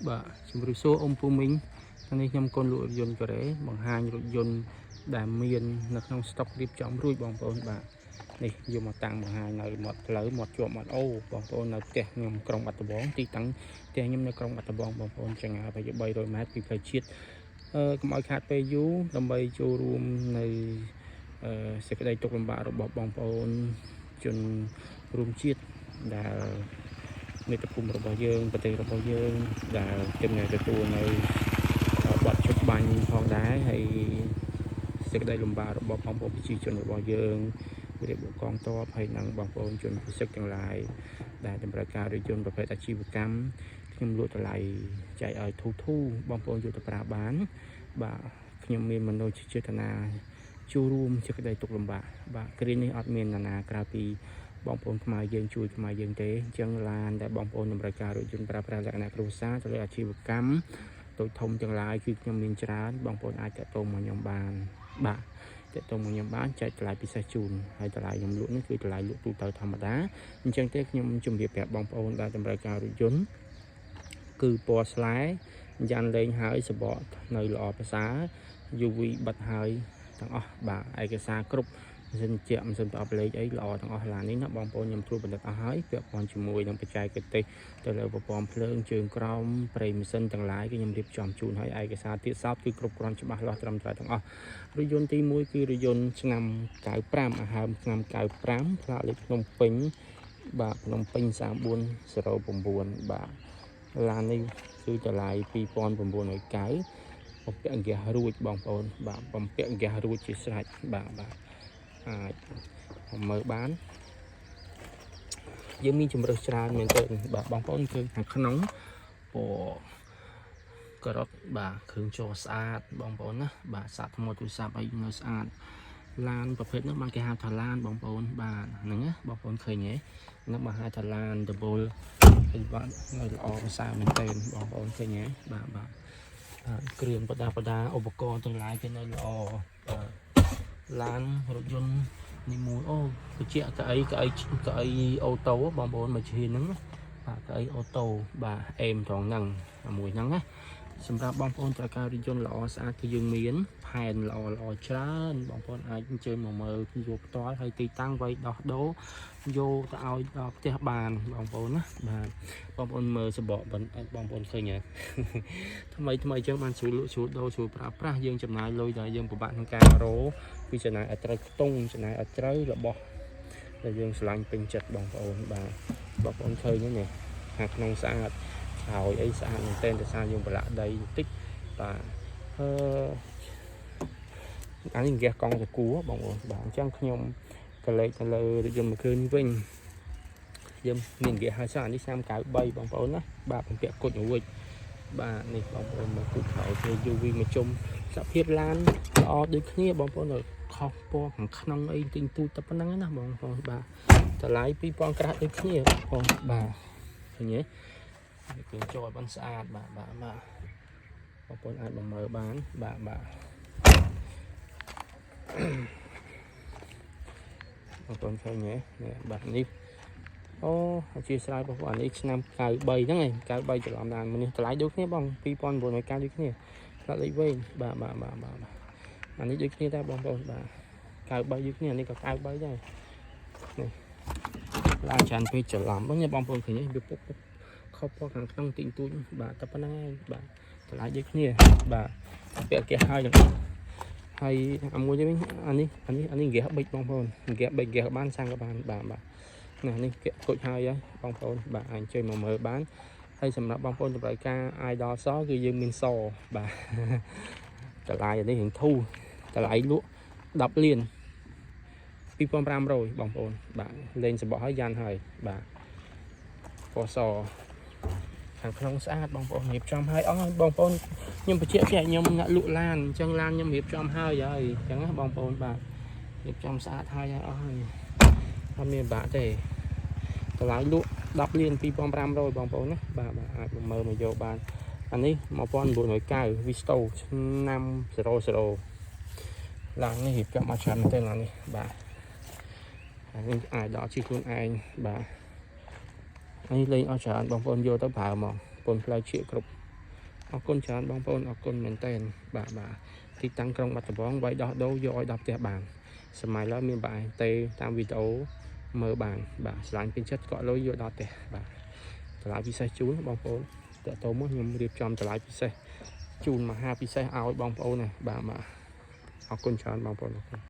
បាទជំរាបសួរអ៊ំពូមីងថ្ងៃនេះខ្ញុំកូនលក់រថយន្តកូរ៉េបង្ហាញរថយន្តដែលមាននៅក្នុងស្តុករៀបចំរួចបងប្អូនបាទនេះយកមកតាំងបង្ហាញនៅមាត់ផ្លូវមាត់ជាប់មាត់អូបងប្អូននៅផ្ទះខ្ញុំក្រុងបាត់ដំបងទីតាំងផ្ទះខ្ញុំនៅក្រុងបាត់ដំបងបងប្អូនចង្អាប្រហែល300ម៉ែត្រពីផ្លូវជាតិកុំឲ្យខាតពេលយូរដើម្បីចូលរួមនៅសេចក្តីទុក្ខលំបាករបស់បងប្អូនជនរួមជាតិដែល មាតុភូមិរបស់យើងប្រទេសរបស់យើងដែលជំនឿទទួលនៅបទជប់បាញ់ផងដែរហើយសេចក្តីលំបាករបស់បងប្អូនប្រជាជនរបស់យើងវីរបុកងទ័ពហើយនិងបងប្អូនជនពិសិដ្ឋទាំងឡាយដែលតម្រូវការរថយន្តប្រភេទអាជីវកម្មខ្ញុំលក់តម្លៃចែកឲ្យធូរធូរបងប្អូនយកទៅប្រើបានបាទខ្ញុំមានមនោចេតនាចូលរួមសេចក្តីទុក្ខលំបាកបាទគ្រានេះអត់មាននរណាក្រៅពី បងប្អូនខ្មែរយើងជួយខ្មែរយើងទេអញ្ចឹងឡានដែលបងប្អូនតម្រូវការរថយន្តប្រើប្រាស់លក្ខណៈគ្រួសារទៅលើអាជីវកម្មតូចធំទាំងឡាយគឺខ្ញុំមានច្រើនបងប្អូនអាចតាក់ទងមកខ្ញុំបានបាទតាក់ទងមកខ្ញុំបានចែកតម្លៃពិសេសជូនហើយតម្លៃខ្ញុំលក់នេះគឺតម្លៃលក់ទូទៅធម្មតាអញ្ចឹងទេខ្ញុំជម្រាបប្រាប់បងប្អូនដែលតម្រូវការរថយន្តគឺពណ៌ស្លែយ៉ាន់លេងហើយសបកនៅល្អប្រសើរ UV បិទហើយទាំងអស់បាទឯកសារគ្រប់ ម៉ាស៊ីនជាក់ម៉ាស៊ីនប្រអប់លេខអីល្អទាំងអស់ឡាននេះណាបងប្អូនខ្ញុំត្រួតពិនិត្យអស់ហើយពាក់ព័ន្ធជាមួយនឹងបច្ចេកទេសទៅលើប្រព័ន្ធភ្លើងជើងក្រោមប្រេងម៉ាស៊ីនទាំងឡាយគឺខ្ញុំរៀបចំជូនហើយឯកសារទៀតសោតគឺគ្រប់គ្រាន់ច្បាស់លាស់ត្រឹមត្រូវទាំងអស់រថយន្តទី1គឺរថយន្តឆ្នាំ95អាហើមឆ្នាំ95ផ្លាកលេខភ្នំពេញបាទភ្នំពេញ3409បាទឡាននេះគឺតម្លៃ2990បំពាក់ហ្គាសរួចបងប្អូនបាទបំពាក់ហ្គាសរួចជាស្រេចបាទបាទ អាចមើលបានយើងមានជំរើសច្រើនមែនទែនបាទបងប្អូនឃើញខាងក្នុងពណ៌ការ៉ុតបាទគ្រឿងចូលស្អាតបងប្អូនណាបាទសាកថ្មទូរស័ព្ទអីនៅស្អាតឡានប្រភេទនោះបានគេហៅថាឡានបងប្អូនបាទហ្នឹងណាបងប្អូនឃើញទេហ្នឹងបើហៅថាឡានដបូលហើយបាទនៅល្អប្រសើរមែនទែនបងប្អូនឃើញទេបាទបាទបាទគ្រឿងបដាបដាឧបករណ៍ទាំងឡាយគេនៅល្អបាទ ឡានរថយន្តនេះមួយអូបញ្ជាក់កៅអីកៅអីកៅអី auto បងប្អូនមកឈានហ្នឹងណាបាទកៅអី auto បាទអេមត្រង់ហ្នឹងមួយហ្នឹងណាសម្រាប់បងប្អូនត្រូវការរថយន្តល្អស្អាតគឺយើងមានផែនល្អល្អច្រើនបងប្អូនអាចអញ្ជើញមកមើលយកផ្ទាល់ហើយទីតាំងវៃដោះដូរយកទៅឲ្យដល់ផ្ទះបានបងប្អូនណាបាទបងប្អូនមើលសបកបងប្អូនឃើញទេ ថ្មីថ្មីអញ្ចឹងបានស្រួលលក់ស្រួលដូរស្រួលប្រើប្រាស់យើងចំណាយលុយដល់យើងពិបាកក្នុងការរោគឺចំណាយឲ្យត្រូវខ្ទង់ចំណាយឲ្យត្រូវរបស់ដែលយើងស្រឡាញ់ពេញចិត្តបងប្អូនបាទបងប្អូនឃើញហ្នឹងនេះខាងក្នុងស្អាតហើយអីស្អាតមែនទែនដោយសារយើងប្រឡាក់ដីបន្តិចបាទអឺអានេះហ្គាសកង់តគួបងប្អូនបាទអញ្ចឹងខ្ញុំក៏លេខទៅលើរថយន្តមួយគ្រឿងនេះវិញយើងមានហ្គាសហើយសោះអានេះ393បងប្អូនណាបាទបំពាក់គុជរួច បាទនេះបងប្អូនមកគូក្រោយគេ UV មកជុំសភាពឡានល្អដូចគ្នាបងប្អូនខុសពណ៌ខាងក្នុងអីទិញទូចតែប៉ុណ្្នឹងណាបងប្អូនបាទតម្លៃ2000ក្រាស់ដូចគ្នាបងប្អូនបាទឃើញទេនេះគឺចូលឲ្យបានស្អាតបាទបាទបាទបងប្អូនអាចមកមើលបានបាទបាទបងប្អូនឃើញទេនេះបាទនេះអូអធិស្ឋានបងប្អូនអានេះឆ្នាំ93ហ្នឹងឯង93ច្រឡំឡានមួយនេះតម្លៃដូចគ្នាបង2990ដូចគ្នាផ្លាកលេខវែងបាទបាទបាទបាទអានេះដូចគ្នាដែរបងប្អូនបាទ93ដូចគ្នាអានេះក៏93ដែរនេះឡានច្រើនពេកច្រឡំបងបងប្អូនឃើញទេវាពុកពុកខុសពណ៌ខាងក្នុងទីងទូចបាទតែប៉ុណ្្នឹងឯងបាទតម្លៃដូចគ្នាបាទពាក់គេហើយទាំងហើយអាមួយនេះវិញអានេះអានេះអានេះហ្គាសបិចបងប្អូនហ្គាសបិចហ្គាសបានសាំងក៏បានបាទបាទណានេះគេគុជហើយហើយបងប្អូនបាទអាចអញ្ជើញមកមើលបានហើយសម្រាប់បងប្អូនតម្រូវការ idol សគឺយើងមានសបាទតម្លៃនេះរៀងធូរតម្លៃលក់10លាន2500បងប្អូនបាទលេងសបកហើយយ៉ាន់ហើយបាទពណ៌សខាងក្នុងស្អាតបងប្អូនរៀបចំហើយអស់ហើយបងប្អូនខ្ញុំបញ្ជាក់ចេះខ្ញុំអ្នកលក់ឡានអញ្ចឹងឡានខ្ញុំរៀបចំហើយហើយអញ្ចឹងណាបងប្អូនបាទរៀបចំស្អាតហើយហើយអស់ហើយអត់មានបាក់ទេតម្លៃលក់10លាន2500បងប្អូនណាបាទបាទអាចមកមើលមកយកបានអានេះ1990 Visto ឆ្នាំ00ឡាននេះរៀបចំមកច្រើនមែនទែនឡាននេះបាទអានេះអាចដល់ជិះខ្លួនឯងបាទនេះលេងអស់ច្រើនបងប្អូនយកទៅប្រើមកពន្ធផ្លូវជាគ្រប់ អរគុណច្រើនបងប្អូនអរគុណមែនតើបាទបាទទីតាំងក្រុងបាត់ដំបងវាយដោះដូរយកឲ្យដល់ផ្ទះបានសម័យឡើយមានបែរទេតាមវីដេអូមើលបានបាទឆ្លាញ់ពេញចិត្តកក់លុយយកដល់ផ្ទះបាទតម្លៃពិសេសជូនបងប្អូនតើតោមកខ្ញុំរៀបចំតម្លៃពិសេសជូនមហាពិសេសឲ្យបងប្អូនណាបាទបាទអរគុណច្រើនបងប្អូនអរគុណ។